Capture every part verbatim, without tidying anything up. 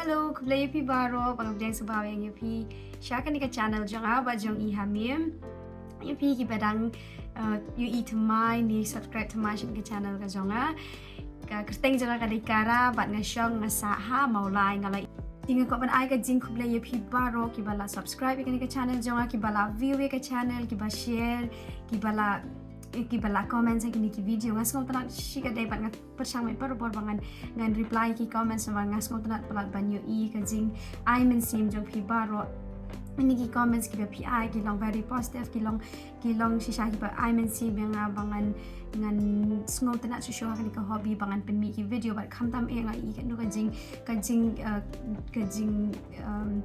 Hello, khublei ïa phi baroh, ba nga pdiang sngewbha ïa phi sha kane ka channel jong nga, ba jong i Hamim. Ïa phi kiba dang, uh, ïohi thymmai ne subscribe thymmai sha kane ka channel ka jong nga. Ka kyrteng jong nga ka dei Kara, bad nga shong nga sah ha Mawlai, nga la. Te nga kwah ban ai ka jingkhublei ïa phi baroh kiba la subscribe ïa kane ka channel jong nga, kiba la view ïa ka channel, kiba share, kiba la, eh, kiba la comment ha kine ki video. Nga sngewtynnat shikatdei bad nga pyrshang beit barabor ba ngan, ngan reply ki comments namar nga sngewtynnat palat ban ïohi ka jingai mynsiem jong phi baroh. Kine ki comments kiba phi ai ki long very positive, ki long, ki long shisha kiba ai mynsiem ïa nga ba ngan, ngan sngewtynnat shuh shuh ha kane ka hobby ba ngan pynmih ki video bad khamtam eh nga i katno ka jing, ka jing, uh, ka jing, um,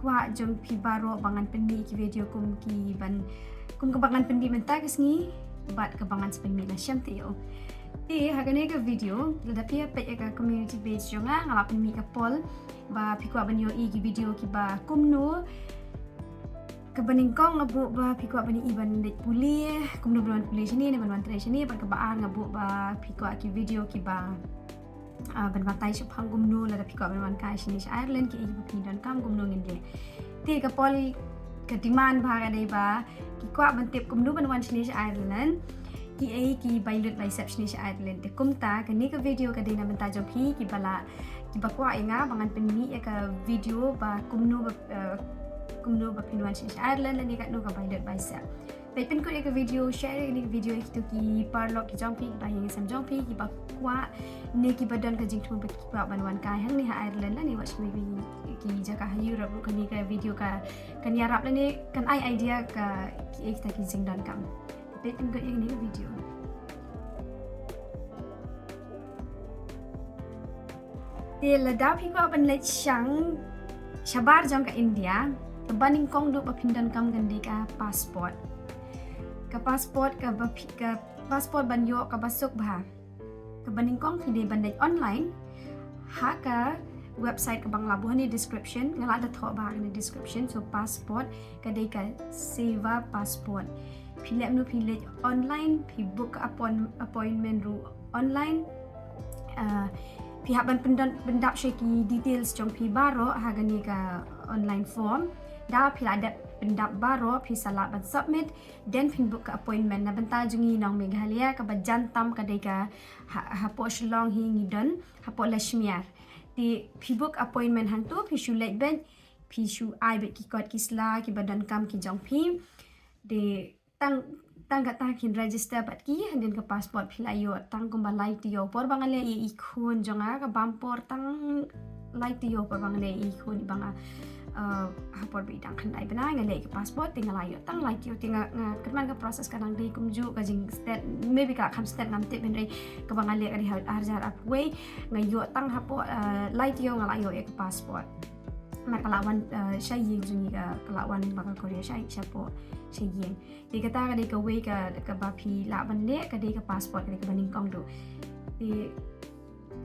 kwah jong phi baroh ba ngan pynmih ki video kum ki ban, kum kaba ngan pynmih mynta ka sngi bad kaba ngan sa pynmih la shem taïew. Te ha kane ka video lada phi ïa peit ïa ka community page jong nga, nga la pynmih ka poll ba phi kwah ban ïohi ki video kiba kumno. Kaba nyngkong nga buh ba phi kwah ban ïohi ban leit pule, kumno ban wan pule shane ne ban wan trei shane, bad kaba ar nga buh ba phi kwah ki video kiba, ah, ban batai shaphang kumno lada phi kwah ban wan kai shane sha Ireland, kiei kiba phi donkam, kumno ngin leh. Te ka poll ka demand bha ka dei ba ki kwah ban tip kumno ban wan shane sha Ireland, kiei ki bai lut bai sep shane sha Ireland. Te kumta kane ka video ka dei na bynta jong phi kiba la, kiba kwah ïa nga ba ngan pynmih ïa ka video ba kumno ba, eh, kumno ba phin wan shane sha Ireland lane katno ka bai lut bai sep. Peit pynkut ïa ka video, share ïa kane ka video ïa kito ki paralok ki jong phi kiba ha ïing ha sem jong phi kiba kwah ne kiba don ka jingthmu ba ki kwah ban wan kai hangne ha Ireland lane wat shim ki, ki jaka ha Europe ruh. Kane ka video ka, kan ïarap lane kan ai idea ka kiei kita ki jingdonkam. Peit pynkut ïa kane ka video. Te lada phi kwah ban leit shang shabar jong ka India, kaba nyngkong duh ba phin donkam kan dei ka passport. Ka passport kaba phi, ka passport ban ïoh kaba suk bha. Kaba nyngkong phi dei ban leit online ha ka website kaba nga la buh ha kane description, nga la da thoh bha ha kane description. So passport ka dei ka Seva Passport. Phi leh kumno, phi leit online, phi book ka appoint-, appointment ruh online. Ah, phi hap ban pyndon, pyndap sha ki details jong phi baroh ha kane ka online form. Da phi la dep pyndap baroh, phi sa lah ban submit, then phin book ka appointment. Na bynta jong ngi nong Meghalaya kaba jan tam ka dei ka ha, hapoh Shillong hi ngi don, hapoh Lashmiar. Te phi book appointment hangto, phi shu leit beit, phi shu ai beit ki kot ki sla kiba donkam ki jong phi. Te tang, tang kata kin register bad ki, hadien ka passport phi la ïoh tang kumba lai taïew. Por ba nga leh ïa i khun jong nga, ka bam por tang lai taïew por ba nga leh ïa i khun, i ba nga, uh, ha por ba i dang khyndai bnai nga leh ïa ka passport, te nga la ïoh tang lai taïew. Te nga, nga kyrmen ka process ka dang dei kumjuh, ka jing stet, maybe ka kham stet ngam tip, hynrei kaba nga leh ka dei ha, ha arhajar arphew wei, nga ïoh tang hapoh, uh, lai taïew nga la ïoh ïa ka passport. Namar ka la wan, uh, sha ïing jong ngi, ka, ka la wan ba ka courier sha, shapoh, sha ïing. Te kata ka dei kawei ka, kaba phi lah ban leh, ka dei ka passport, ka dei kaba nyngkong duh. Te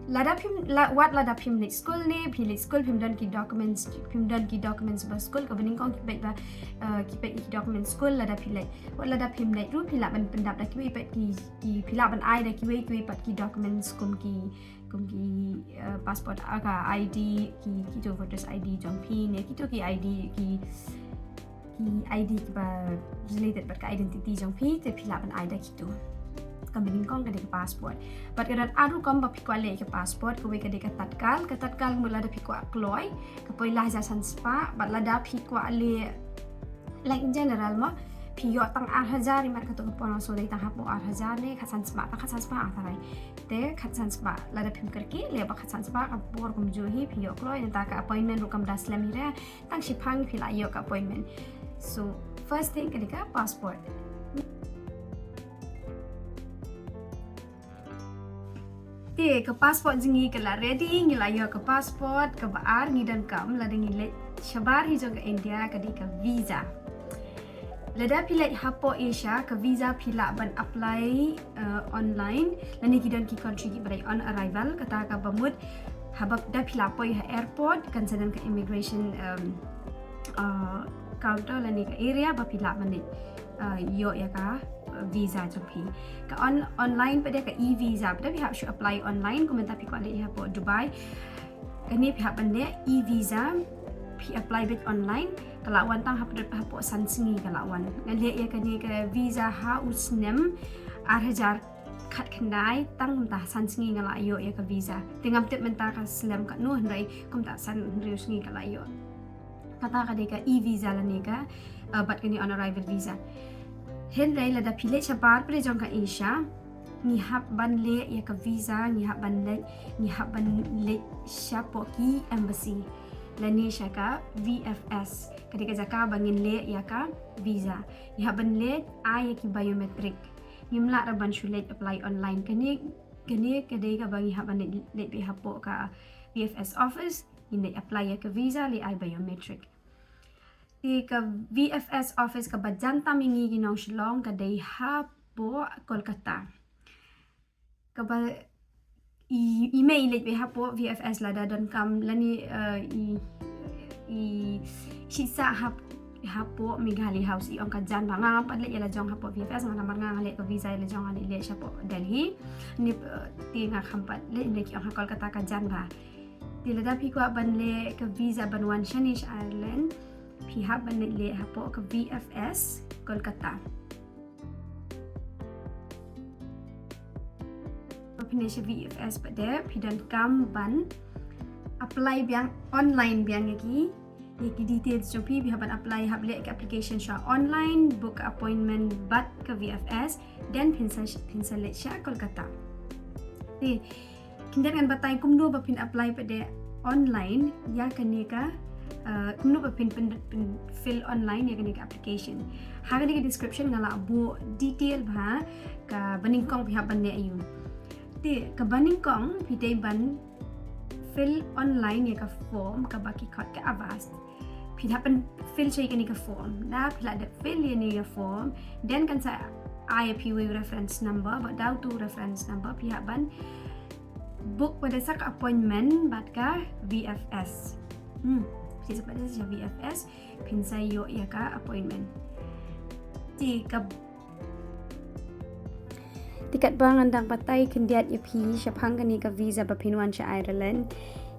lada phim, la, wat lada phim leit skul ne, phi leit skul phim don ki documents, phim don ki documents ba skul, kaba nyngkong ki peit ba, uh, ki peit ki documents skul lada phi leit. Wat lada phim leit ruh phi lah ban pyndap da kiwei pat ki, ki, phi lah ban ai da kiwei kiwei pat ki documents kum ki, kum ki, uh, passport, ah, ka I D, ki, kito voters I D jong phi ne, kito ki I D, ki, ki I D kiba related bad ka identity jong phi, te phi lah ban ai da kito. Kaba nyngkong ka dei ka passport. Bad ka don ar rukom ba phi kwah leh ïa ka passport, kawei ka dei ka tatkal, ka tatkal mut lada phi kwah kloi, ka poi lai hajar san spah, bad lada phi kwah leh, like, in general mo, phi ïoh tang ar hajar, imat kato ka por nga sngew dei tang hapoh ar hajar ne khatsan spah, tang khatsan spah, ah, tharai. Te khatsan spah, lada phim kyrkieh leh ba khatsan spah, ka por kumjuh hi phi ïoh kloi, nangta ka appointment ruh kam da slem hi re, tang shiphang phi la ïoh ka appointment. So first thing ka dei ka passport. Te ka passport jong ngi ka la ready, ngi la ïoh ka passport, kaba ar ngi donkam lada ngi leit shabar hi jong ka India ka dei ka visa. Lada phi leit hapoh Asia, ka visa phi lah ban apply, uh, online lane ki don ki country kiba dei on arrival, kata kaba mut haba da phi la poi ha airport kan sa don ka immigration, um, uh, counter lane ka area ba phi lah ban leit, uh, ïoh ïa ka, uh, visa jong phi. Ka on-, online pat de, ka e-visa pat de phi hap shu apply online, kumta phi kwah leit hapoh Dubai. Kane phi hap ban leh e-visa, phi apply beit online, ka la wan tang hap dep hapoh san sngi ka la wan. Nga leh ïa kane ka visa ha u snem ar hajar khatkhyndai, tang mynta san sngi nga la ïoh ïa ka visa. Te ngam tip mynta ka slem katno, hynrei kumta san hynriew sngi ka la ïoh. Kata ka dei ka e-visa lane ka, uh, bad kane on arrival visa. Hynrei lada phi leit shabar pyrshah jong ka Asia, ngi hap ban leh ïa ka visa, ngi hap ban leit, ngi hap ban leit shapoh ki embassy lane sha ka V F S, ka dei ka jaka ba ngin leh ïa ka visa. Ngi hap ban leit ai ïa ki biometric. Ngim lah ruh ban shu leit apply online. Kane, kane ka dei kaba ngi hap ban leit, leit beit hapoh ka V F S office, ngin leit apply ïa ka visa, leit ai biometric. Te ka V F S office kaba jan tam ïa ngi ki nong Shillong ka dei hapoh Kolkata. Kaba i, i mei i leit beit hapoh V F S lada donkam lane, eh, i, i shisha hap, hapoh Meghalaya House, i ong ka jan bha. Nga ngam pat leit ïa la jong hapoh V F S, nga namar nga leh ka visa ïa la jong, nga leit leh shapoh Delhi. Ni, eh, te nga kham pat leit, ne ki ong ha Kolkata ka jan bha. Te lada phi kwah ban leh ka visa ban wan shane sha Ireland, phi hap ban leit leh hapoh ka V F S Kolkata. Ba phin leit sha V F S pat de, phi donkam ban apply biang online biang ïa ki, ïa ki details jong phi. Phi hap ban apply, hap leh ka application sha online, book appointment bad ka V F S, then phin sa, phin sa leit sha Kolkata. Te khyndiat ngan batai kumno ba phin apply pat de online ïa kane ka, uh, kumno ba phin, phin, phin fill online ïa kane ka application. Ha kane ka description nga la buh detail bha kaba nyngkong phi hap ban leh aiu. Te kaba nyngkong phi dei ban fill online ïa ka form kaba ki khot ka AVAS. Phi hap ban fill sha ïa kane ka form. Da phi la dep fill ïa kane ka form, then kan sa ai ïa phi u reference number, bad da utu reference number phi hap ban book pat de sa ka appointment bad ka V F S. Hmm, phi sa pat de sa V F S, phin sa ïoh ïa ka appointment. Te ka, te katba ngan dang batai khyndiat ïa phi shaphang kane ka visa ba phin wan sha Ireland,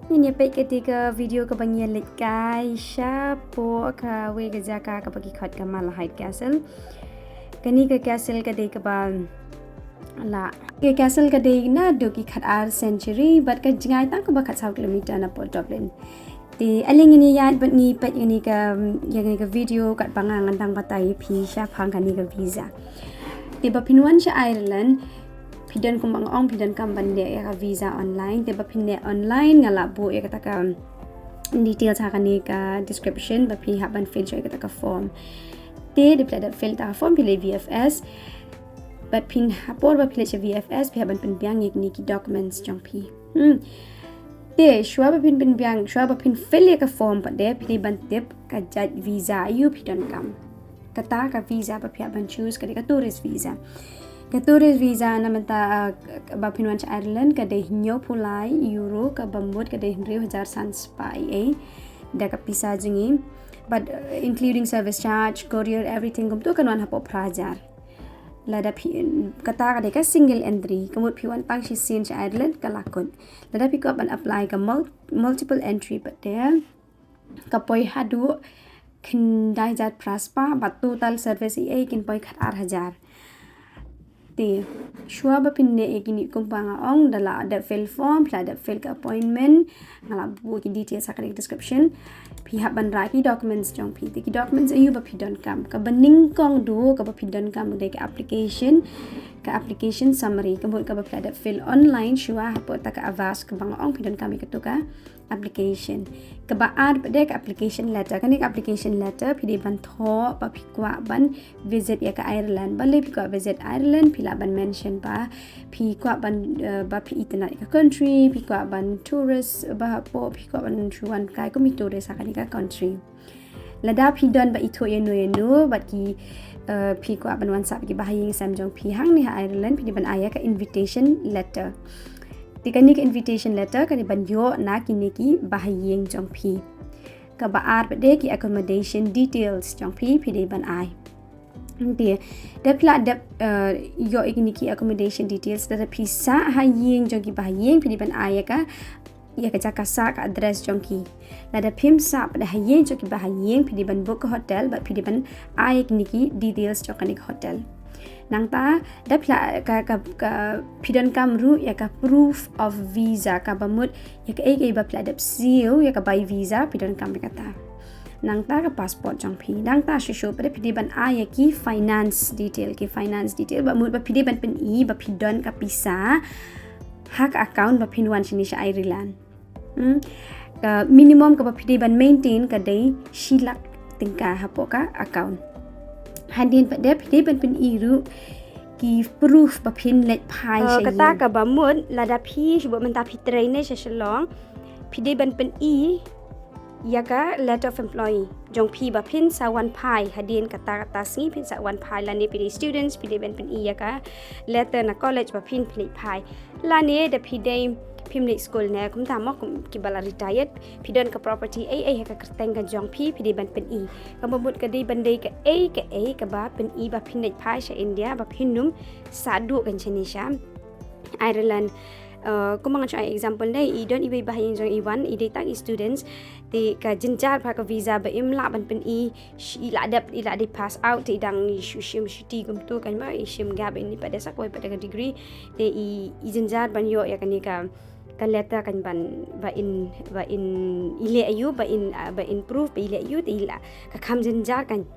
ngin ïa peit kata ka video kaba ngi ïa leit kai shapoh kawei ka jaka kaba ki khot ka Malahide Castle. Kane ka castle ka dei kaba la, ka castle ka dei naduh ki khatar century, bad ka jngai tang kaba khatsaw kilometer na pdeng Dublin. Te ale ngin ïa ïaid bad ngi peit ïa kane ka, ïa kane ka video katba nga ngan dang batai ïa phi shaphang kane ka visa. Te ba phin wan sha Ireland, phi don, kumba nga ong, phi donkam ban leh ïa ka visa online. Te ba phin leh online, nga la buh ïa kata ka details ha kane ka description, ba phi hap ban fill sha ïa kata ka form. Te da phi la dep fill kata ka form, phi leit V F S. Bad phin, ha por ba phi leit sha V F S, phi hap ban pynbiang ïa kine ki documents jong phi. Hmm. Te shuwa ba phin pynbiang, shuwa ba phin fill ïa ka form pat de, phi dei ban tip ka jait visa aiu phi donkam. Kata ka visa ba phi hap ban choose ka dei ka tourist visa. Ka tourist visa na mynta, uh, ba phin wan sha Ireland ka dei hynñiewphew lai euro, kaba mut ka dei hynriew hajar san spah A E da ka pisa jong ngi. But, uh, including service charge, courier, everything, kumto kan wan hapoh phra hajar. Lada phi, kata ka dei ka single entry, ka mut phi wan tang shisien sha Ireland ka la kut. Lada phi kwah ban apply ka mul-, multiple entry pat de, ka poi haduh khyndai hajar phra spah, bad total service A E kin poi khatar hajar. Te shuwa ba phin leh ïa kine, kumba nga ong, da la dep fill form, phi la dep fill ka appointment, nga la buh ki details ha ka description. Phi hap ban rah ki documents jong phi. Te ki documents aiu ba phi donkam? Kaba nyngkong duh kaba phi donkam dei ka application, ka application summary, ka mut kaba phi la dep fill online shuwa hapoh kata ka AVAS kaba nga ong, phi donkam ïa katu ka application. Kaba ar pat de ka application letter. Kane ka application letter phi dei ban thoh ba phi kwah ban visit ïa ka Ireland. Balei phi kwah visit Ireland, phi lah ban mention ba phi kwah ban, eh, ba phi itynnad ïa ka country, phi kwah ban tourist, ba hapoh, phi kwah ban shu wan kai kum i tourist ha kane ka country. Lada phi don ba ithuh ïano ïano bad ki, eh, phi kwah ban wan sah bad ki bahaïing sem jong phi hangne ha Ireland, phi dei ban ai ïa ka invitation letter. Te kane ka invitation letter ka dei ban ïoh na kine ki bahaïing jong phi. Kaba ar pat de ki accommodation details jong phi, phi dei ban ai. Te da phi la dep, eh, ïoh ïa kine ki accommodation details, da phi sah ha ïing jong ki bahaïing, phi dei ban ai ïa ka ïa ka jaka sah, ka address jong ki. Lada phim sah pat ha ïing jong ki, ba ha ïing phi dei ban book ka hotel, bad phi dei ban ai kine ki details jong kane ka hotel. Nangta da phi la ka, ka, ka phi donkam ruh ïa ka proof of visa, kaba mut ïa kaei kaei ba phi la dep siew ïa ka bai visa, phi donkam ïa kata. Nangta ka passport jong phi. Nangta shuh shuh pat phi dei ban ai ïa ki finance detail, ki finance detail ba mut ba phi dei ban pyni ba phi don ka pisa ha ka account ba phin wan shane sha Ireland. Hmm. Ka minimum kaba phi dei ban maintain ka dei shi lak tyngka hapoh ka account. Hadien pat phi dei ban pyni ruh ki proof ba phin leit phai sha ïing. Kata kaba mut lada phi, shu bud mynta phi trei ne sha Shillong, phi dei ban pyni ïa ka letter of employee jong phi ba phin sa wan phai hadien kata kata sngi, phin sa wan phai, lane phi dei students, phi dei ban pyni ïa ka letter na college ba phin phi leit phai. Lane da phi dei phim leit skul ne, kumta mo, kum kiba la retired, phi don ka property ei ei ha ka kyrteng ka jong phi, phi dei ban pyni. Kaba mut ka dei ban dei kaei kaei kaba pyni ba phin leit phai sha India, ba phin nym sah duh kan shane sha Ireland. Uh, kumba ngan shu ai example ne, i don iwei i ba ha ïing jong i wan, i dei tang i students, te ka jynjar bha ka visa ba im lah ban pyni, shi-, i la dep, i la dei pass out, te i dang i shu shim shuti kumto kan, ba i shim gap, ini pat da sa kawei pat da ka degree, te i, i jynjar ban ïoh ïa kane ka, ka letter kan ban, ba in, ba in i leh aïu, ba in, ah, ba in proof ba i leh aïu, te i la, ka kham jynjar kan.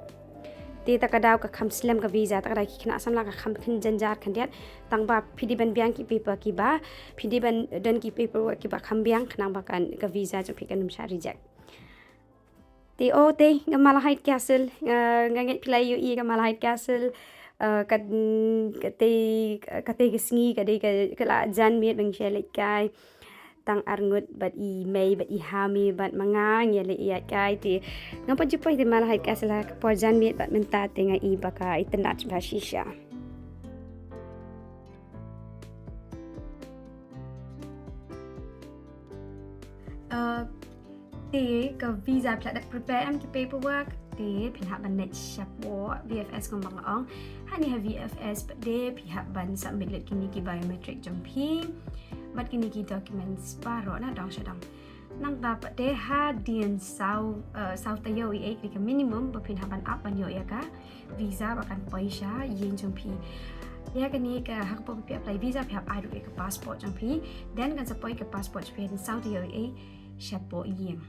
Te ta ka daw ka kham slem ka visa, ta ka daw ki khynnah samla ka kham khin jynjar khyndiat, tang ba phi dei ban biang ki paper kiba, phi dei ban don ki paperwork kiba kham biang, khnang ba kan ka visa jong phi kan ym shah reject. Te o te, nga Malahide Castle, nga, nga ngeit phi la ïohi ka Malahide Castle, eh, ka, mm, kata, kata ka sngi, ka dei ka, ka la jan miet ba nga shah leit kai. Tang arngut bad i mei bad i hami bad ma nga ngi ïa leit ïaid kai te. Ngam pat ju poi te Malahide Castle ha ka por jan miet bad mynta te nga i ba ka itynnad bha shisha. Eh, te ka visa phi la dep prepare em ki paperwork, te phin hap ban leit shapoh V F S kumba nga ong. Hangne ha V F S pat de phi hap ban submit lut kine ki biometric jong phi bad kine ki documents baroh na dong sha dong. Nangta pat de hadien saw, eh, saw taïew eiei, kine ki minimum ba phin hap ban ap ban ïoh ïa ka visa ba kan poi sha ïing jong phi. Ïa kane ka, ha ka por ba phi apply visa phi hap ai ruh ïa ka passport jong phi, then kan sa poi ka passport jong phi hadien saw taïew eiei shapoh ïing.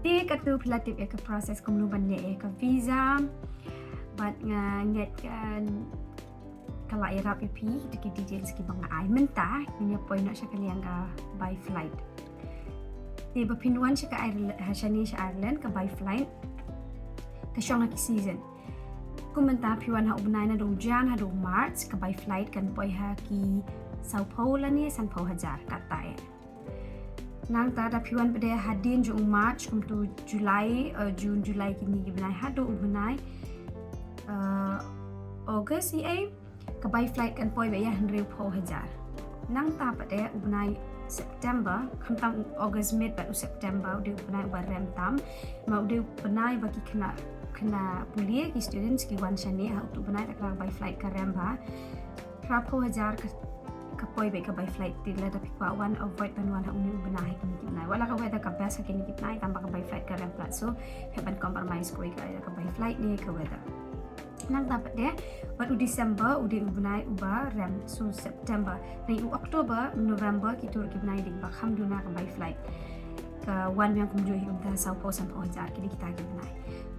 Te katto phi la tip ïa ka process kumno ban leh ïa ka visa. Bad nga ngeit kan ka la ïarap ïa phi, kita ki details kiba nga ai mynta, ngin ïa poi noh sha ka liang ka bai flight. Te ba phin wan sha ka Ireland, ha shane sha Ireland, ka bai flight ka shong ha ki season. Kum mynta phi wan ha u bnai naduh u Jan haduh u March, ka bai flight kan poi ha ki sawphew lane sanphew hajar katta eh. Nangta da phi wan pat de hadien jong u March kumto July, eh, June, July, kine ki bnai haduh u bnai, eh, August eiei, ka bai flight kan poi ba ïa hynriewphew hajar. Nangta pat de u bnai September, khamtam u August miet bad u September, u dei u bnai uba rem tam. Ma u dei u bnai ba ki khynnah, khynnah pule, ki students ki wan shane ha uto u bnai, ta ka bai flight ka rem bha. Phraphew hajar ka, ka poi beit ka bai flight. Te lada phi kwah wan, avoid ban wan ha une u bnai ha kine ki bnai. Wat la ka weather ka best ha kine ki bnai, tangba ka bai flight ka rem palat. So phi hap ban compromise kawei ka, ka bai flight ne ka weather. Nangta pat de bad u December u dei u bnai uba rem. So September, ne u October, November, kito ruh ki bnai dei ba kham duna ka bai flight. Ka wan biang kumjuh hi kumta sawphew sanphew hajar, kine kita ki bnai.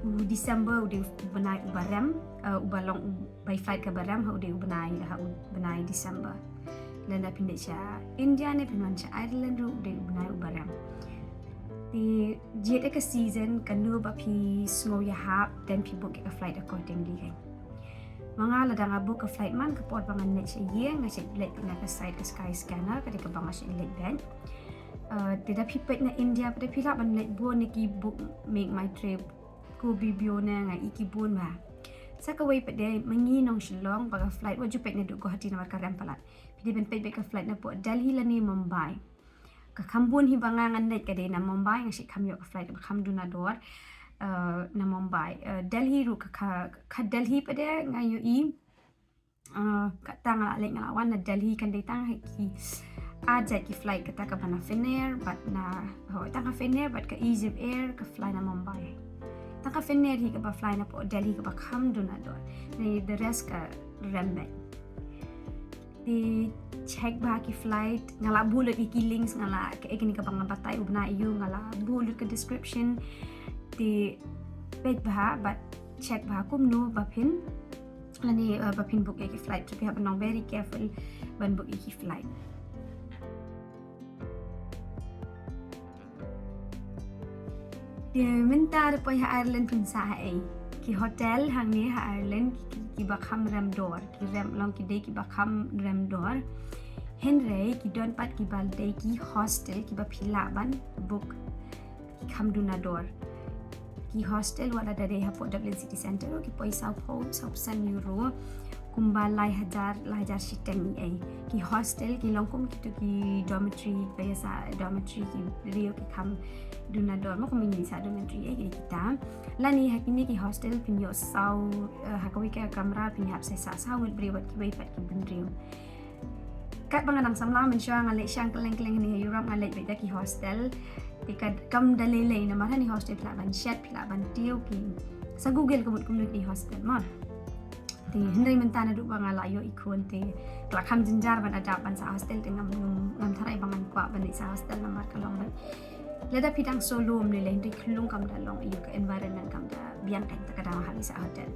U December u dei u bnai uba rem, eh, uba long u bai flight kaba rem ha u dei u bnai, ha u bnai December. Lada phin leit sha India ne phin wan sha Ireland ruh u dei u bnai uba rem. Te jied ïa ka season, kano ba phi sngew ïahap, then phi book ïa ka flight accordingly kan. Ma nga lada nga book ka flight man ka por ba ngan leit sha ïing, nga shait leit na ka site ka Skyscanner, ka dei kaba nga shait leit beit. Eh, te da phi peit na India pat de phi lah ban leit bun na ki book MakeMyTrip, Kubibyo ne nga i ki bun bha. Sa kawei pat de ma ngi nong Shillong ba ka flight wat ju peit naduh Guwahati namar ka rem palat. Phi dei ban peit beit ka flight napoh Delhi lane Mumbai. Ka kham bun hi ba nga ngan leit ka dei na Mumbai, nga shait kham ïoh ka flight ba kham duna dor, eh, na Mumbai. Eh, Delhi ruh ka, ka, ka Delhi pat de nga ïohi Uh, kata nga la leit nga la wan na Delhi kan dei tang ha ki ar jait ki flight, kata kaba na Finnair bad na, oh, tang ka Finnair bad ka Egypt Air ka fly na Mumbai. Tang ka Finnair hi kaba fly na pdeng Delhi kaba kham duna dor. Ni the rest ka rem beit. Te check bha ki flight, nga la buh lut ki links, nga la ka ek ni kaba nga batai u bnai ïa u, nga la buh lut ka description. Te peit bha bad check bha kumno ba phin lane, uh, ba phin book ïa ki flight. So phi hap ban long very careful ban book ïa ki flight. Te mynta da poi ha Ireland phin sah ha ei? Ki hotel hangne ha Ireland ki, ki, kiba kham rem dor, ki rem long ki dei kiba kham rem dor. Hynrei ki don pat kiba dei ki hostel kiba phi lah ban book, ki kham duna dor. Ki hostel wat la da dei hapoh Dublin City Centre ki poi sawphew, sawphew san euro, kumba lai hajar, lai hajar shiteng ei. Ki hostel ki long kum kito ki dormitory, ba ïa sah dormitory ki briew, ki kham duna dor mo, kum ïa sah dormitory ei, ki kita. Lane ha kine ki hostel phin ïoh saw, eh, ha kawei ka kamra phin ïoh hap sa saw ngut briew bad kiwei pat ki bynriew. Katba nga dang samla mynshuwa nga leit shang kylleng kylleng hangne ha Europe, nga leit beit da ki hostel. Te ka kam da lei lei namar hangne hostel phi lah ban shet, phi lah ban tiew, ki sa Google ka mut kumno ki hostel mo. Te hynrei mynta naduh ba nga la ïoh i khun te ka la kham jynjar ban adapt ban sah hostel, te ngam, ngam, ngam tharai ba ngan kwah ban leit sah hostel namar ka long ban, lada phi dang solo ym lei lei, hynrei khyllung kam da long ïa ka environment kam da biang, kan ta ka dang hap leit sah hotel.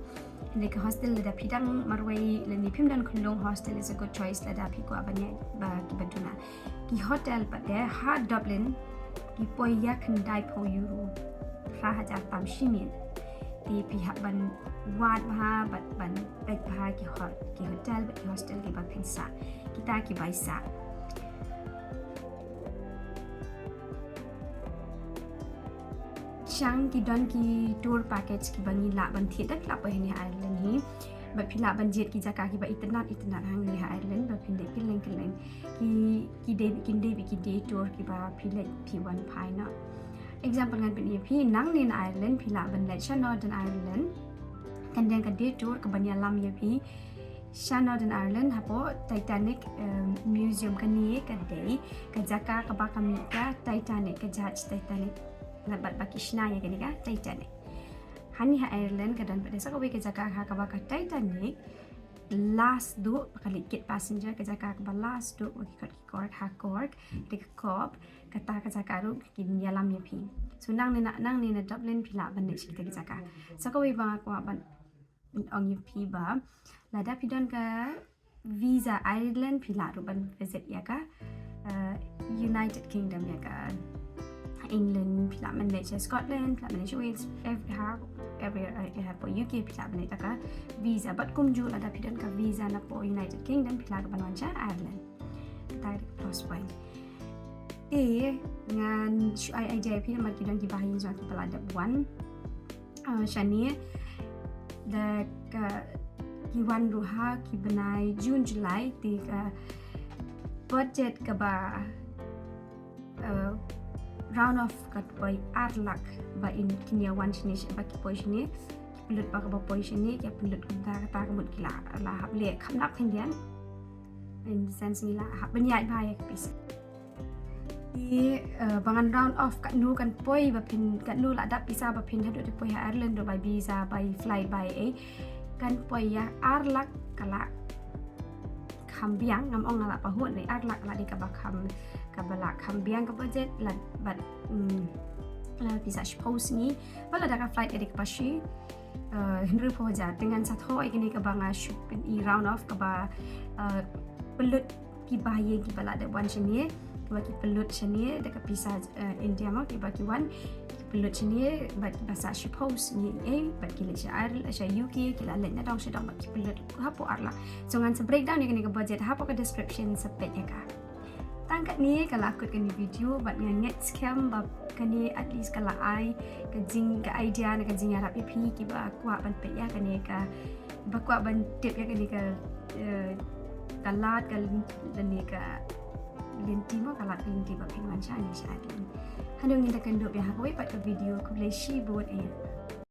Hynrei ka hostel lada phi dang marwei lane phim don khyllung, hostel is a good choice lada phi kwah ban ïaid bad kiba duna. Ki hotel pat de ha Dublin ki poi ïa khyndai phew euro, phra hajar tam shi miet. Te phi hap ban wad bha bad ban peit bha ki hot, ki hotel bad ki hostel kiba phin sah. Kita ki bai sah. Shang ki don ki tour package kiba ngi lah ban thied da phi lah poi hangne ha Ireland hi. Bad phi lah ban jied ki jaka kiba itynnat itynnat hangne ha Ireland ba phin dei kylleng kylleng. Ki, ki dei, kin dei beit ki day tour kiba phi leit phi wan phai noh. Example ngan pyni ïa phi, nangne na Ireland phi lah ban leit sha Northern Ireland. Kan dei ka day tour kaban ïalam ïa phi sha Northern Ireland hapoh Titanic, em, Museum. Kane ka dei ka jaka kaba ka mih ka Titanic, ka jahaj Titanic. Bad ba ki shna ïa kane ka Titanic. Hangne ha Ireland ka don pat de sa kawei ka jaka ha kaba ka Titanic last duh, ba ka leit kit passenger, ka jaka kaba last duh ba ki khot ki Cork, ha Cork, te ka Cobh, kata ka jaka ruh kin ïalam ïa phi. So nangne na, nangne na Dublin phi lah ban leit sha kita ki jaka. Sa kawei ba nga kwah ban ong ïa phi ba lada phi don ka visa Ireland phi lah ruh ban visit ïa ka, eh, United Kingdom, ïa ka England, phi lah ban leit sha Scotland, phi lah ban leit sha Wales, every, ha, every, eh, hapoh U K phi lah ban leit da ka visa. Bad kumjuh lada phi don ka visa napoh United Kingdom phi lah ruh ban wan sha Ireland. Kata ka dei ka plus point. Te ngan shu ai idea ïa phi namar ki don kiba ha ïing jong nga kiba la dep wan, ah, shane. Da ka ki wan ruh ha ki bnai June, July, te ka budget kaba, eh, round off ka poi ar lak ba in kin ïa wan shane, ba ki poi shane. Ki pynlut ba kaba poi shane, ki pynlut kumta, kata ka mut ki la, la hap leh kham dap khyndiat. In the sense ngi la hap ban ïaid bha ïa ka pisa. Te, eh, ba ngan round off katno kan poi ba phin, katno la dap pisa ba phin haduh te poi ha Ireland ruh, bai visa, bai flight, bai ei. Kan poi ïa ar lak ka la kham biang, ngam ong nga la pahut, ne ar lak ka la dei kaba kham, kaba la kham biang ka budget, la bad, mm, la pisa shiphew sngi. Ba lada ka flight ka dei kaba shi, eh, hynriewphew hajar, te ngan sa thoh ïa kane kaba nga shu pyni round off kaba, eh, pynlut kiba ha ïing kiba la dep wan shane, kiba ki pynlut shane da ka pisa, eh, India mo, kiba ki wan ki pynlut shane bad kiba sah shiphew sngi, eh, bad ki leit sha Ireland, sha U K, ki la leit na dong sha dong bad ki pynlut hapoh ar lak. So ngan sa breakdown ïa kane ka budget hapoh ka description, sa peit ïa ka. Tang katne ka la kut kane video bad ngan ngeit skhem ba kane at least ka la ai ka jing, ka idea ne ka jingïarap ïa phi kiba kwah ban peit ïa kane ka, ba kwah ban tip ïa kane ka, eh, ka lad ka lyn-, lane ka lynti mo, ka lad ka lynti ba phin wan shane sha Ireland. Haduh ngin da kyndup ïa ha kawei pat ka video, khublei shibun eh.